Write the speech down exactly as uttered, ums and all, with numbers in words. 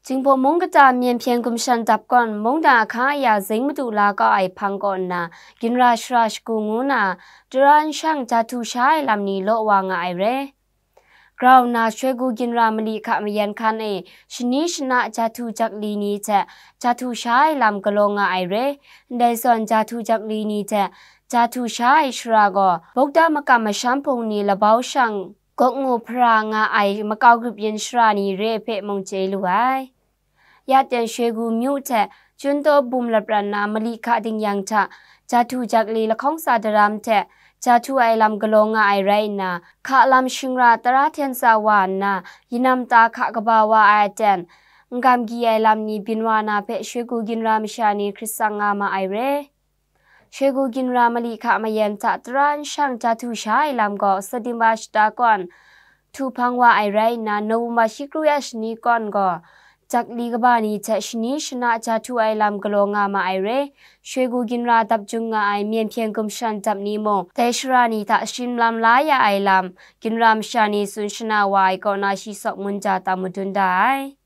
Jinghpaw mung kata Myen Hpyen Gumshan Dap kawn mungdan ahkang aya zing madu la kau ai hpang kaw nna, ginra shara shagu ngu na, tara nshang jahtu sha ai lam ni law wa nga ai re. Grau nna Shegu ginra mali hka mayan hkan e shani shana jahtu jakli ni hte jahtu sha ai lam galaw nga ai re. Ndai zawn jahtu jakli ni hte jahtu sha ai shara gaw, Bukda makam masham hpung ni labau shang gawk ngu hpara nga ai makau grup yin shara ni re hpe mung chye lu ai. Ya ten Shegu myu hte Chuntaw bum lapran na mali hka dingyang hta jahtu jakli lahkawng tsa daram hte jahtu ai lam galaw nga ai rai nna, hka lam shingra tara hten tsa wa nna, yanam ta hka kaba wa ai aten, n-gam gyi ai lam ni byin wa na hpe Shegu ginra masha ni hkrit tsang nga ma ai re. Shegu ginra mali hka mayan hta tara nshang jahtu sha ai lam gaw September shata kawn htu hpang wa ai rai nna, November shi kru ya shani kawn gaw jakli kaba ni hte shani shana jahtu ai lam galaw nga ma ai re. Shegu ginra dap jung nga ai Myen Hpyen Gumshan Dap ni mung, dai shara ni hta shim lam la ya ai lam, ginra masha ni tsun shana wa ai kaw na shi sawk mun ja tam madun da ai.